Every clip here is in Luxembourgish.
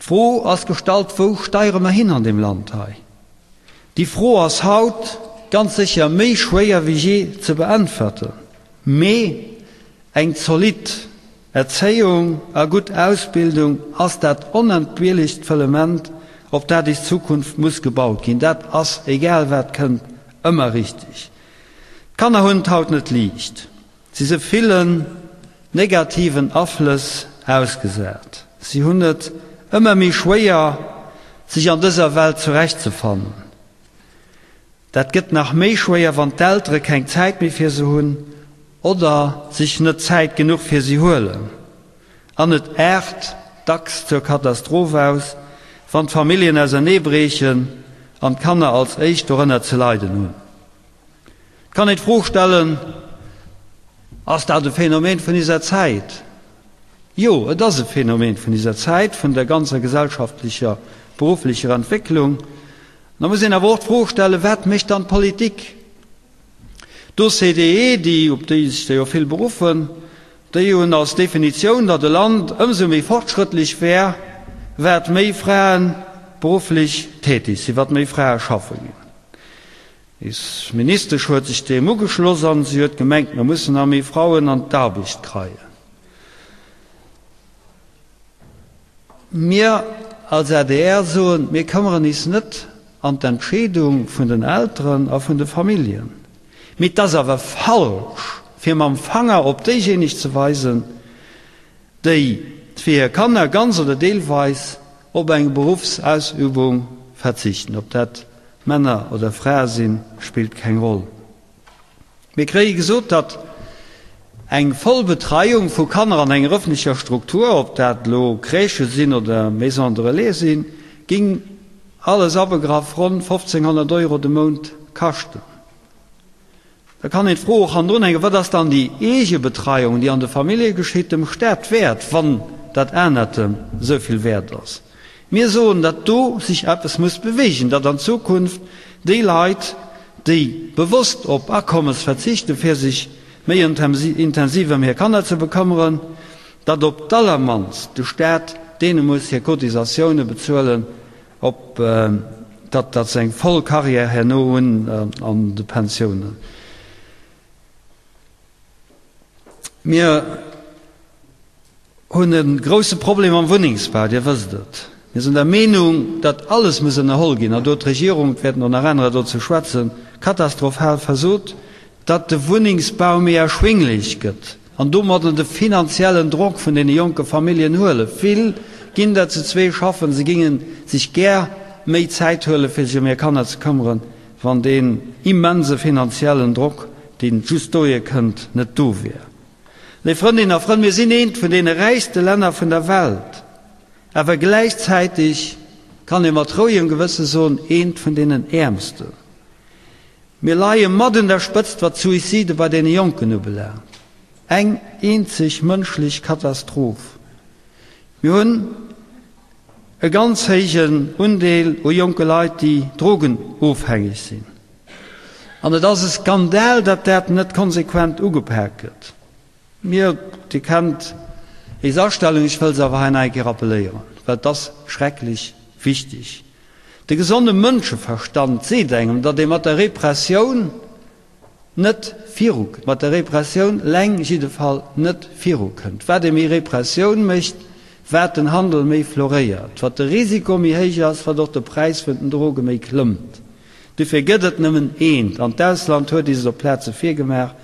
D'Fro ass gestallt, Wou steiere mer hin an deem Land hei? Déi Fro ass haut ganz sécher méi schwéier wéi jee ze beäntwerten. Mee eng zolidd Erzéiung a gutt Ausbildung ass dat onentbierlechst Fëllement, op dat is Zukunft muss gebaut ginn. Dat ass, egal wat kënnt, ëmmer richtig. D'Kanner hunn et haut net liicht. Si se villen negativen Aflëss ausgesat. Si hunn et ëmmer méi schwéier, sech an dëser Welt zurechtzefannen. Dat gëtt nach méi schwéier, wann d'Eltere keng Zäit méi fir se hunn oder sech net Zäit genuch fir si huelen. An et aart dacks zur Katastroph aus, wann d'Familljen auserneebriechen an d'Kanner als éischt dorënner ze leiden hunn. Et kann een d'Fro stellen, Ass dat e Phänomen vun iser Zäit? Jo, et ass e Phänomen vun iser Zäit, vun der ganzer gesellschaftlecher, berufflecher Entwécklung. Da muss een awer och d'Fro stellen, Wat mécht dann d'Politik? D'OCDE, déi, op déi sech der jo vill beruffen, déi hunn als Definitioun, datt e Land ëmsou méi fortschrëttlech wär, wat méi Frae berufflech tätig sinn, wat méi Frae schaffe ginn. Is Ministesch huet sech deem ugeschloss an si huet gemengt, mir mussen nach méi Frauen an d'Arbicht kreien. Mir als adr soen, mir këmmeren is net an d'Entscheedung vun den Elteren a vun de Familljen. Mee et ass awer falsch, fir mam Fanger op déijéineg ze weisen, déi fir hir Kanner ganz oder deelweis op eng Beruffsausübung verzichten, ob dat Männer oder Frae sinn, spillt keng Roll. Mir kréie gesot, datt eng voll Betreiung vu Kanner an enger ëffentlecher Struktur, ob dat elo Crèchë sinn oder Maisons de relais sinn, ging alles abegraff ronn 1.500 Euro de Mount kaschten. Da kann een d'Fro och hannendrun hänken, Wat ass dann déi Eegebetreiung, déi an de Famillje geschitt, dem Staat wäert, wann dat anert em esou vill wäert ass? Mir soen, datt do sech eppes muss bewegen, datt an Zukunft déi Leit, déi bewosst op Akommes verzichten, fir sech méi intensiv ëm hir Kanner ze bekëmmeren, datt op d'allermannst de Staat deene muss hir Cotisatioune bezuelen, Op datt datt se eng voll Carrière herno hunn an de Pensiounen. Mir hunn e grousse Problem am Wunnengsbau, Dir wësst et. Mir sinn der Meenung, datt alles muss ënnerholl ginn, an do huet d'Regierung, et wäerten och nach anerer dozou schwätzen, katastrophal versot, datt de Wunnengsbau méi erschwinglech gëtt an domadder de finanziellen Drock vun deene jonke Familljen huelen. Vill ginn der zu zwee schaffen, se géinge sech gär méi Zäit huelen, fir sech ëm hir Kanner ze këmmeren, wann deen immense finanziellen Drock, deen just dohier kënnt, net do wier. Léif Frëndinnen a Frënn, mir sinn eent vun deene räichste Länner vun der Welt, awer gläichzäiteg, kann ee mat rouegem Gewësse soen, eent vun deenen äermsten. Mir leie mat un der Spëtzt wat d'Suicide bei deene Jonken ubelaangt. Eng eenzeg mënschlech Katastroph. Mir hunn e ganz héijen Undeel u jonke Leit, déi drogenofhängeg sinn. An et ass e Skandal, datt dat net konsequent ugepak gëtt. Mir, Dir kennt éis Astellung, ech wëll se awer hei nach eng Kéier rappeléieren, well et ass schrecklech wichtig. De gesonde Mënscheverstand seet engem, datt ee mat der Repressioun net virukënnt, mat der Repressioun eleng jiddefall net virukënnt. Wat ee méi Repressioun mécht, wat den Handel méi floréiert, wat de Risiko méi héich ass, wat och de Präis vun den Droge méi klëmmt. Dofir gëtt et nëmmen eent, an d'Ausland huet is et op Plaze virgemaach,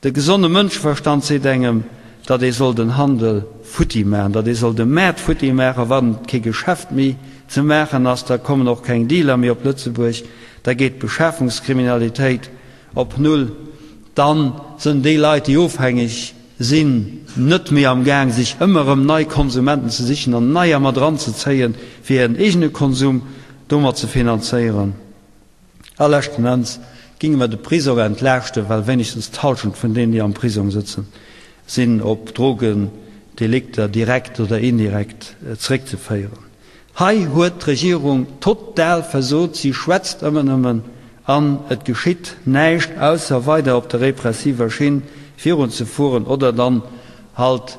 De gesonde Mënscheverstand seet engem, datt ee soll den Handel futti maachen, datt ee soll de Maart futti maachen. Wann kee Geschäft méi ze maachen ass, da kommen och keng Dealer méi op Lëtzebuerg, da geet d'Beschafungskriminalitéit op Null, dann sënn déi Leit, déi ofhängeg sinn, net méi am Gaang, sech ëmmer erëm nei Konsumenten ze sichen an neier mat eranzezéien, fir hiren eegene Konsum domat ze finanzéieren. A leschten Enns ginge mer de Prisong entlaaschten, well wéinegstens d'Halschent vun deenen, déi am Prisong sëtzen, sinn op Drogendelikter direkt oder indirekt zréckzeféieren. Hei huet d'Regierung total versot. Si schwätzt ëmmer nëmmen an et geschitt näischt, ausser weider op der repressiver Schinn virunzefueren oder dann halt.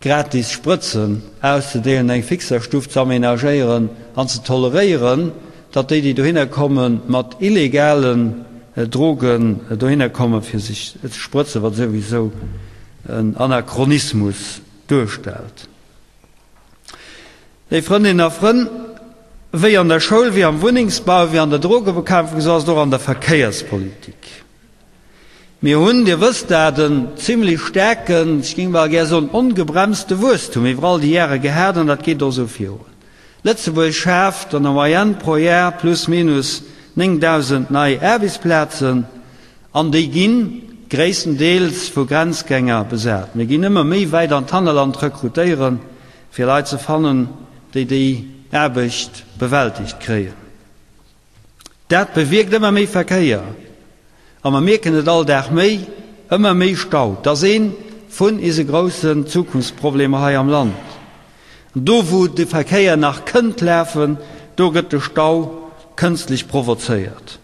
Gratis Sprëtzen auszedeelen, eng Fixerstuff ze aménagéieren an ze toleréieren, datt déi, déi dohinner kommen, mat illegalen Drogen dohinner kommen, fir sech ze sprëtzen, wat souwisou en Anachronismus duerstellt. Léif Frëndinnen a Frënn, wéi an der Schoul, wéi am Wunnengsbau, wéi an der Drogebekämpfung, esou ass et och an der Verkéierspolitik. Mir hunn, Dir wësst dat, en zimlech staarken, ech géing bal gär soen ongebremste Wuesstum iwwer all déi Jahre gehat an dat geet och esou virun. Lëtzebuerg schaaft an der Moyenne pro Jar plus minus 9.000 nei Aarbechtsplazen an déi gi gréisstendeels vu Grenzgänger besat. Mir ginn ëmmer méi wäit an d'Hannerland rekrutéieren, fir Leit ze fannen, déi déi Aarbecht bewältigt kréien. Dat bewierkt ëmmer méi Verkéier a mer mierken et all Dag méi, ëmmer méi Stau. Et ass ee vun ise groussen Zukunftsproblemer hei am Land. An do wou de Verkéier nach kënnt lafen, do gëtt de Stau kënstlech provozéiert.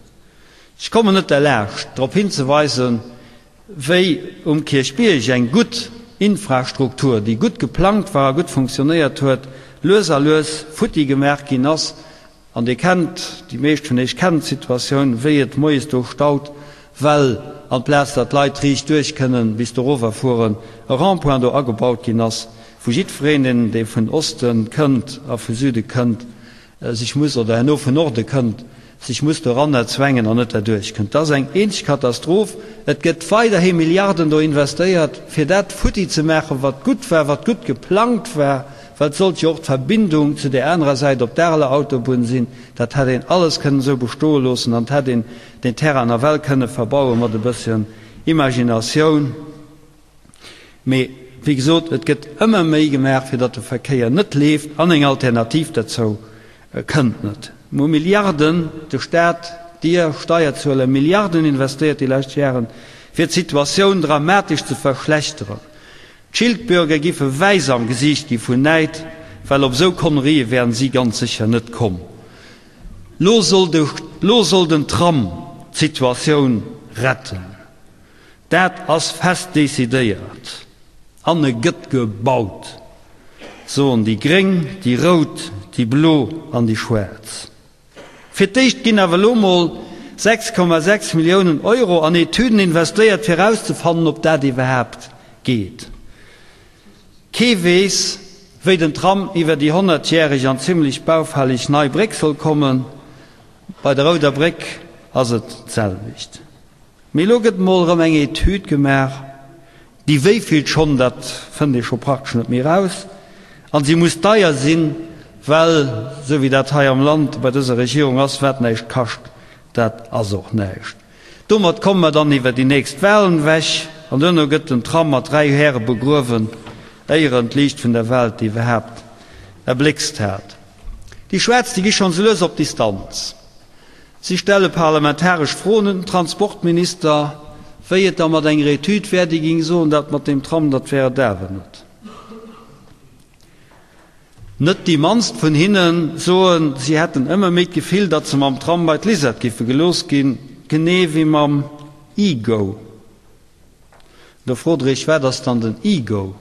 Ech kommen net derlaascht drop hinzeweisen, wéi um Kierchbierg eng gutt Infrastruktur, déi gutt geplangt war a gutt funktionéiert huet, lues a lues futti gemaach ginn ass An Dir kennt, déi meescht vun Iech kennen d'Situatioun, wéi et moies do staut, well amplaz datt d'Leit riicht duerch kënnen bis dorower fueren, e Rond-point do agebaut ginn ass, wou jiddwereen, deen, dee vun Oste kënnt a vu Süde kënnt, sech muss, oder herno vun Norde kënnt, sech muss doranner zwängen an net derduerch kënnt. Dat ass eng eenzeg Katastroph. Et gëtt weiderhi Milliarden do investéiert, fir dat futti ze maachen, wat gutt war, wat gutt geplangt war. Well et sollt jo och d'Verbindung zu där anerer Säit op d'Areler Autobunn sinn. Dat hätt een alles kënnen esou bestoe loossen an et hätt een deen Terrain nawell kënne verbaue mat e bësschen Imaginatioun. Mee wéi gesot, et gëtt ëmmer méi gemaach, fir datt de Verkéier net leeft an eng Alternativ derzou kënnt net. Mir hu Milliarden, de Staat, Dir Steierzueler, Milliarden investéiert déi lescht Jaren, fir d'Situatioun dramatesch ze verschlechteren. D'Schildbürger giffe wäiss am Gesiicht gi vun Näid, well op esou Konnerieë wären si ganz sécher net komm. Lo soll de, lo soll den Tram d'Situatioun retten. Dat ass fest decidéiert an e gëtt gebaut, soen déi Gréng, déi Rout, déi Blo an déi Schwaarz. Fir d'éischt ginn awer elo mol 6,6 Milliounen Euro an Etüden investéiert, fir erauszefannen, ob dat iwwerhaapt geet. Kee weess, wéi den Tram iwwer déi honnertjäreg an zimmlech baufälleg nei Bréck soll kommen. Bei der Rouder Bréck ass et d'selwecht. Mee elo gëtt mol erëm eng Etüd gemaach, déi wéivill schonn, dat fënnt ee scho praktesch net méi eraus, an si muss deier sinn, well, esou wéi dat hei am Land bei dëser Regierung ass, wat näischt kascht, dat ass och näischt. Domat komme mer dann iwwer déi nächst Wahlen ewech an duerno gëtt den Tram mat 3 Häre begruewen, éier en d'Liicht vun der Welt iwwerhaapt erbléckst hat. Déi Schwaarz, déi gi schonn esou lues op Distanz. Si stelle parlamentaresch Froen un den Transportminister, wéi et da mat enger Etüd wär, déi géing soen, dat mat deem Tram, dat wär et awer net. Net déi mannst vun hinne soen, si hätten ëmmer méi d'Gefill, datt se mam Tram bei d'Lisette giffe gelooss ginn, genee wéi mam e-Go. Do frot Der Iech, wat ass dann den e-Go?